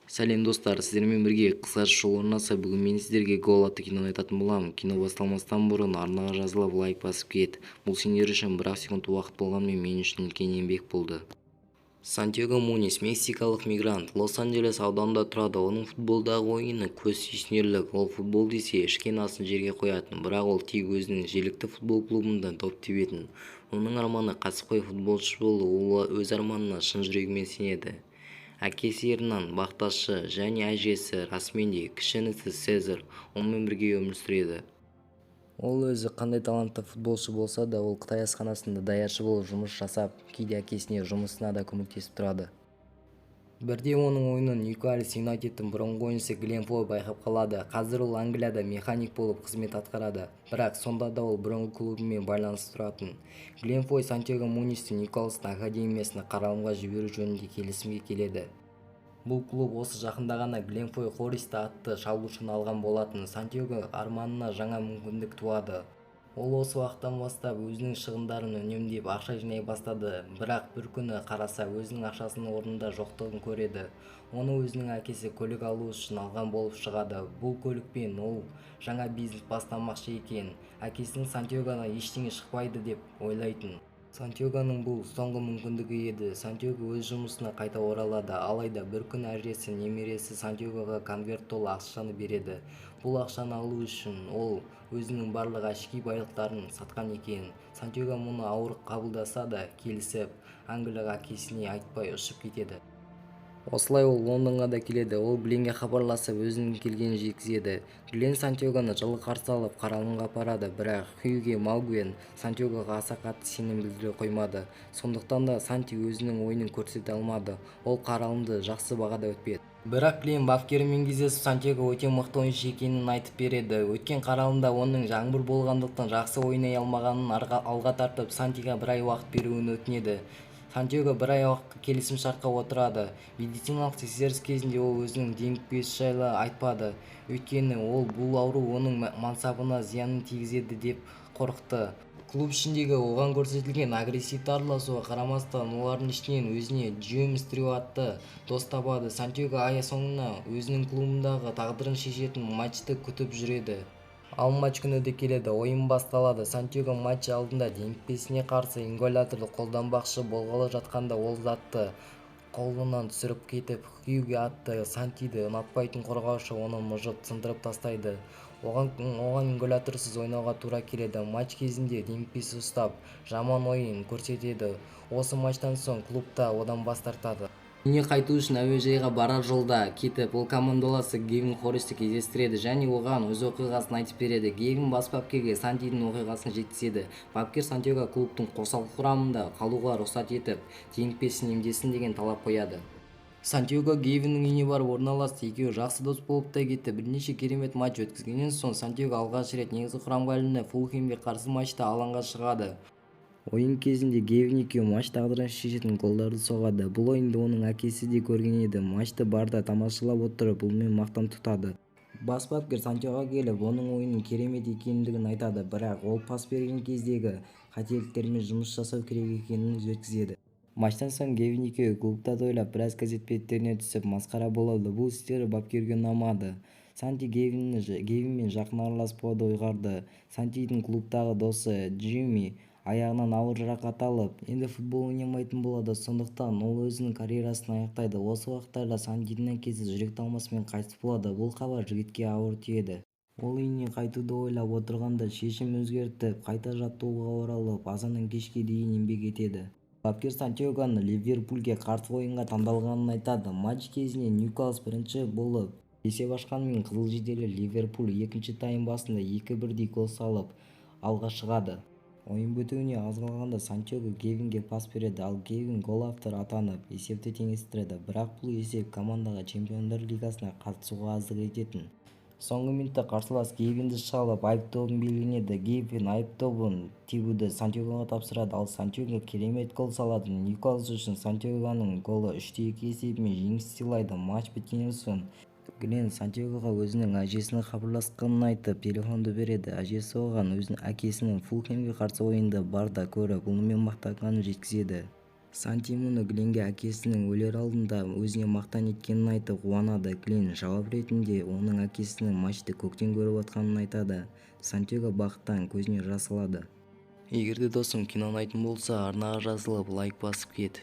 Сәлем, достар! Сіздермен бірге қысқаша шолу арнасы. Бүгін мен сіздерге «Гол» атты киноны айтатын боламын. Кино басталмастан бұрын арнаға жазылып, лайк басып кет. Бұл сендер үшін бір-ақ секунд уақыт болғанымен, мен үшін үлкен еңбек болды. Сантьяго Мунис – мексикалық мигрант. Лос-Анджелес ауданында тұрады. Оның футболдағы ойыны көз сүйсінерлік. Ол футбол десе, ішкен асын жерге қоятын. Бірақ ол тек өзінің жергілікті футбол клубында доп тебетін. Оның арманы – кәсіпқой футболшы болу. Ол өз арманына шын жүрегімен сенеді. Әкесі Эрнан – бақташы және әжесі Росменди, кіші інісі Сезар онымен бірге өмір сүреді. Ол өзі қандай талантты футболшы болса да, ол қытай асханасында даяршы болып жұмыс жасап, кейде әкесіне жұмысына да көмектесіп тұрады. Бірде оның ойынын Ньюкасл Юнайтедтің бұрынғы ойыншысы Гленн Фой байқап қалады. Қазір ол Англияда механик болып қызмет атқарады, бірақ сонда да ол бұрынғы клубымен байланысып тұратын. Гленн Фой Сантьяго Мунисті Ньюкаслдың академиясына қаралымға жіберу жөнінде келісімге келеді. Бұл клуб осы жақында ғана Гленн Фой Хористі атты шабуылшыны алған болатын. Сантьяго арманына жаңа мүмкіндік туады. Ол осы уақыттан бастап өзінің шығындарын үнемдеп, ақша жинай бастады. Бірақ бір күні қараса, өзінің ақшасының орнында жоқтығын көреді. Оны өзінің әкесі көлік алу үшін алған болып шығады. Бұл көлікпен ол жаңа бизнес бастамақшы екен. Әкесінің Сантьягодан ештеңе шықпайды деп ойлайтын. Сантьягоның бұл соңғы мүмкіндігі еді. Сантьяго өз жұмысына қайта оралады. Алайда бір күні әжесі немересі Сантьягоға конверт толы ақшаны береді. Бұл ақшаны алу үшін ол өзінің барлық әшекей байлықтарын сатқан екен. Сантьяго мұны ауыр қабылдаса да, келісіп, Англияға әкесіне айтпай ұшып кетеді. Осылай ол Лондонға да келеді. Ол Гленге хабарласып, өзінің келгенін жеткізеді. Глен Сантьягоны жылы қарсы алып, қаралымға апарады. Бірақ Хьюго Маугуэн Сантьягоға аса қатты сенім білдіре қоймады. Сондықтан да Санти өзінің ойынын көрсете алмады. Ол қаралымды жақсы бағада өтпеді. Бірақ Глен бапкерімен кездесіп, Сантьяго өте мықты ойыншы екенін айтып береді. Өткен қаралымда оның жаңбыр болғандықтан жақсы ойнай алмағанын алға тартып, Сантиға бір ай уақыт беруін өтінеді. Сантьяго бір ай уақытқа келісім-шартқа отырады. Медициналық тексеріс кезінде ол өзінің демікпесі жайлы айтпады, өйткені ол бұл ауру оның мансабына зиянын тигізеді деп қорықты. Клуб ішіндегі оған көрсетілген агрессивті араласуға қарамастан, олардың ішінен өзіне Джеймс Дрю атты дос табады. Сантьяго ай соңына өзінің клубындағы тағдырын шешетін матчты күтіп жүреді. Ал матч күні де келеді. Ойын басталады. Сантьяго матч алдында демікпесіне қарсы ингаляторды қолданбақшы болғалы жатқанда, ол затты қолынан түсіріп кетіп, Хьюго атты Сантиді ұнатпайтын қорғаушы оны мыжып, сындырып тастайды. Оған ингаляторсыз ойнауға тура келеді. Матч кезінде демікпесі ұстап, жаман ойын көрсетеді. Осы матчтан соң клуб та одан бас тартады. Үйіне қайту үшін әуежайға барар жолда кетіп, ол командаласы Гевин Хористі кездестіреді және оған өз оқиғасын айтып береді. Гевин бас бапкерге Сантидің оқиғасын жеткізеді. Бапкер Сантьяго клубтың қосалқы құрамында қалуға рұқсат етіп, демікпесін емдесін деген талап қояды. Сантьяго Гевиннің үйіне барып орналасты. Екеуі жақсы дос болып та кетті. Бірнеше керемет матч өткізгеннен соң Сантьяго алғаш рет негізгі құрамға ілініп, Фулхэмге қарсы матчта алаңға шығады. Ойын кезінде Гевин екеуі матч тағдырын шешетін голдарды соғады. Бұл ойынды оның әкесі де көрген еді. Матчты барда тамашалап отырып, ұлымен мақтан тұтады. Бас бапкер Сантьягоға келіп, оның ойынының керемет екендігін айтады, бірақ ол пас берген кездегі қателіктерімен жұмыс жасау керек екенін жеткізеді. Матчтан соң Гевин екеуі клубта тойлап, біраз газет беттеріне түсіп, масқара болады. Бұл істері бапкерге ұнамады. Санти Гевинмен жақын араласпауды ұйғарды. Сантидің клубтағы досы Джимми аяғынан ауыр жарақат алып, енді футбол ойнамайтын болады. Сондықтан ол өзінің карьерасын аяқтайды. Осы уақыттарда Сантидің әкесі жүрек талмасымен қайтыс болады. Бұл хабар жігітке ауыр тиеді. Ол үйіне қайтуды ойлап отырғанда, шешім өзгертіп, қайта жаттығуға оралып, азаннан кешке дейін еңбек етеді. Бапкер Сантьягоны Ливерпульге қарсы ойынға таңдалғанын айтады. Матч кезінде Ньюкасл бірінші болып есеп ашқанымен, қызыл жейделі Ливерпуль екінші тайм басында екі бірдей гол салып, алға шығады. Ойын бітуіне аз қалғанда Сантьяго Гевинге пас береді, ал Гевин гол авторы атанып, есепті теңестіреді. Бірақ бұл есеп командаға Чемпиондар лигасына қатысуға аздық ететін. Соңғы минутта қарсылас Гевинді шалып, айып добын белгіленеді. Гевин айып добын тебуді Сантьягоға тапсырады, ал Сантьяго керемет гол салады. Ньюкасл үшін Сантьягоның голы 3:2 есебімен жеңіс сыйлайды. Матч біткеннен соң Глен Сантьягоға өзінің әжесінің хабарласқанын айтып, телефонды береді. Әжесі оған өзінің әкесінің Фулхэмге қарсы ойынды барда көріп, ұлымен мақтанғанын жеткізеді. Санти мұны Гленге әкесінің өлер алдында өзіне мақтан еткенін айтып қуанады. Глен жауап ретінде оның әкесінің матчты көктен көріп жатқанын айтады. Сантьяго бақыттан көзіне жас алады. Егер де, досым, кино ұнайтын болса, арнаға жазылып, лайк басып кет.